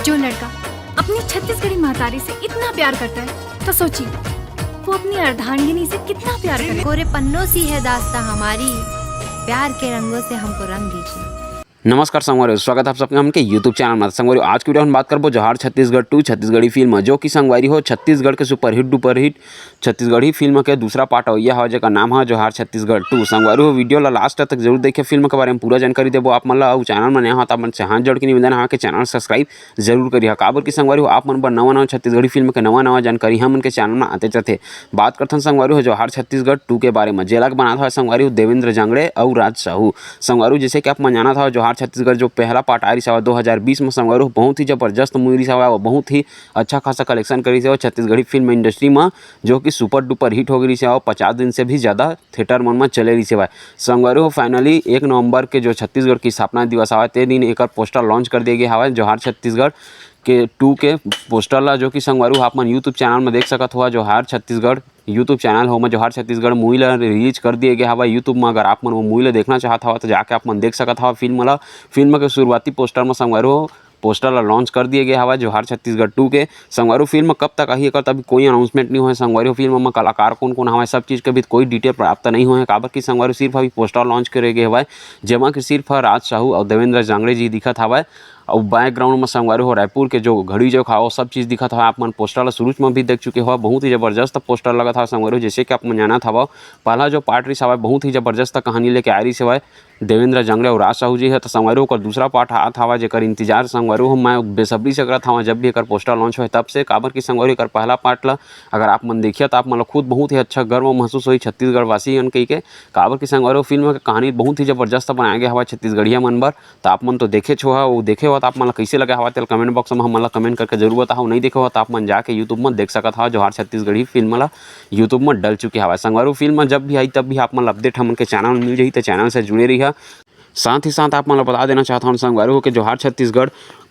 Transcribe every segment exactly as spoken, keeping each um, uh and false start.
जो लड़का अपनी छत्तीसगढ़ी महतारी से इतना प्यार करता है, तो सोचिए, वो अपनी अर्धांगिनी से कितना प्यार करेगा। कोरे पन्नों सी है दास्तां हमारी, प्यार के रंगों से हमको रंग दीजिए। नमस्कार संगवारी हो, स्वागत है आप सबके हमन के YouTube चैनल में। संगवारी हो, आज की वीडियो हम बात करबो जोहार छत्तीसगढ़ टू छत्तीसगढ़ी फिल्म, जो कि संगवारी हो छत्तीसगढ़ के सुपरहिट डुपरहिट छत्तीसगढ़ी फिल्म के दूसरा पार्ट अवइया हवय, जेकर नाम है जोहार छत्तीसगढ़ टू। संगवारी हो, वीडियो ला लास्ट तक जरूर देखिए, फिल्म के बारे में पूरा जानकारी देबो आप मन ला। अउ चैनल में नया हो तो अपन से हाथ जोड़ के निवेदन है कि चैनल सब्सक्राइब जरूर करिए, काबर कि संगवारी हो आप मन बर नवा नवा छत्तीसगढ़ी फिल्म के नवा नवा जानकारी हमन के चैनल में आते रहथे। बात करथन संगवारी हो जोहार छत्तीसगढ़ टू के बारे में, जेला के बनात हवय संगवारी हो देवेंद्र जांगड़े अउ राज साहू। संगवारी हो, जैसे कि आप मन जानत हव, जोहार छत्तीसगढ़ जो पहला पार्ट आय रिहिस हवय दो हज़ार बीस में, संगवारी हो बहुत ही जबरदस्त मूवी रिहिस हवय, बहुत ही अच्छा खासा कलेक्शन करिस हवय छत्तीसगढ़ी फिल्म इंडस्ट्री में, जो कि सुपर डुपर हिट हो गई रिहिस हवय, पचास दिन से भी ज्यादा थिएटर मन में चले रिहिस हवय। संगवारी हो, फाइनली एक नवंबर के जो छत्तीसगढ़ की स्थापना दिवस हवय, ते दिन एकर पोस्टर लॉन्च कर दिए गए हवय। जोहार छत्तीसगढ़ के टू के पोस्टर ला, जो कि संगवारी हो आप मन YouTube चैनल में देख सकत हव, जोहार छत्तीसगढ़ YouTube चैनल हो में जोहार छत्तीसगढ़ मूवी ला रिलीज कर दिए गए हवय YouTube में। अगर आप मन वो मूवी ला देखना चाहत हव तो जाके आप मन देख सकत हव फिल्म ला। फिल्म के शुरुआती पोस्टर में संगवारी हो पोस्टर ला लॉन्च कर दिए गए हवय जोहार छत्तीसगढ़ टू के। संगवारी हो, फिल्म कब तक आही एकर तभी कोई अनाउंसमेंट नहीं होय। संगवारी हो, फिल्म में कलाकार कौन कौन हवय, सब चीज के भी कोई डिटेल प्राप्त नहीं होय, काबर कि संगवारी हो सिर्फ अभी पोस्टर लॉन्च करे गए हवय, जेमा कि सिर्फ राज साहू और देवेंद्र जांगड़े जी दिखत हवय। अउ बैकग्राउंड में संगवारी हो रायपुर के जो घड़ी जो खाओ सब चीज दिखत हवय। आप मन पोस्टर ला शुरू में भी देख चुके हो, बहुत ही जबरदस्त पोस्टर लगत हवय संगवारी हो। जैसे कि आप मन जानत हवव, पहला जो पार्ट रिहिस हवय बहुत ही जबरदस्त कहानी लेके आय रिहिस हवय देवेंद्र जांगड़े अउ राज साहू जी ह। त संगवारी हो, ओकर दूसरा पार्ट आत हवय, जेकर इंतजार संगवारी हो मैं बेसब्री से करत हवं, जब भी एकर पोस्टर लॉन्च होय तब से, काबर कि संगवारी हो एकर पहला पार्ट ला अगर आप मन देखिए तो आप मन ला खुद बहुत ही अच्छा गर्व महसूस होही छत्तीसगढ़ वासी हन कहिके, काबर कि संगवारी हो फिल्म के कहानी बहुत ही जबरदस्त बनाया गया हवय छत्तीसगढ़िया मन बर। त आप मन तो देखे छो हा, वो देखे हो त आप मन ला कइसे लगे हवय तेल कमेंट बॉक्स में हमन ला कमेंट करके जरूर बताओ। नहीं देखे हो त आप मन जाके YouTube में देख सकत हव, जोहार छत्तीसगढ़ी फिल्म ला YouTube में डल चुके हवय। संगवारी हो, फिल्म जब भी आई तब भी आप मन ला अपडेट हमन के चैनल में मिल जाही, त चैनल से जुड़े रहिए। साथ ही साथ आप मन ला बता देना चाहत हन संगवारी हो कि जोहार छत्तीसगढ़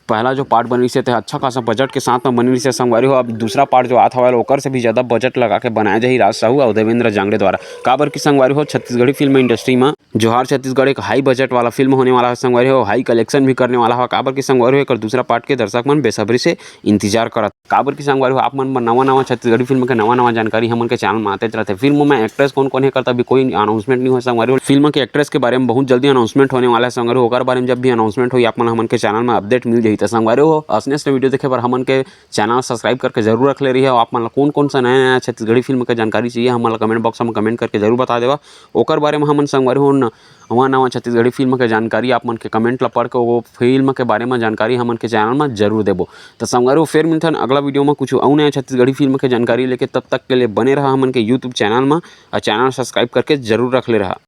पहला जो पार्ट बनिस हे, ते अच्छा खासा बजट के साथ में बनिस हे संगवारी हो। अब दूसरा पार्ट जो आत हवय, ओकर से भी ज्यादा बजट लगा के बनाया जाही राज साहू और देवेंद्र जांगड़े द्वारा। काबर कि संगवारी हो, छत्तीसगढ़ी फिल्म इंडस्ट्री में जोहार छत्तीसगढ़ एक हाई बजट वाला फिल्म होने वाला है संगवारी हो, हाई कलेक्शन भी करने वाला है। काबर कि संगवारी हो, एकर दूसरा पार्ट के दर्शक मन बेसब्री से इंतजार करत। काबर कि संगवारी हो, आप मन बर नवा नवा छत्तीसगढ़ी फिल्म के नवा नवा जानकारी हमन के चैनल में आते रहते। फिल्म में एक्ट्रेस कौन कौन है, एकर तभी कोई अनाउंसमेंट नहीं हो संगवारी हो। फिल्म के एक्ट्रेस के बारे में बहुत जल्दी अनाउंसमेंट होने वाला है संगवारी हो। ओकर बारे में जब भी अनाउंसमेंट होई, आप मन हमन के चैनल में अपडेट मिल जाही। त संगवारी हो, असने असने वीडियो देखे बर हमन के चैनल सब्सक्राइब करके जरूर रख ले रहिए। आप मन ला कौन कौन सा नया नया छत्तीसगढ़ी फिल्म के जानकारी चाहिए, हमन ला कमेंट बॉक्स में कमेंट करके जरूर बता देवा। ओकर बारे में हमन संगवारी हो न-, नवा नवा छत्तीसगढ़ी फिल्म के जानकारी आप मन के कमेंट ला पढ़ के वो फिल्म के बारे में जानकारी हमन के चैनल में जरूर देबो। त संगवारी हो, फिर मिलथन अगला वीडियो में कुछ अउ नया छत्तीसगढ़ी फिल्म के जानकारी लेके। तब तक के लिए बने रहा हमन के YouTube चैनल में और चैनल सब्सक्राइब करके जरूर रख ले रहा।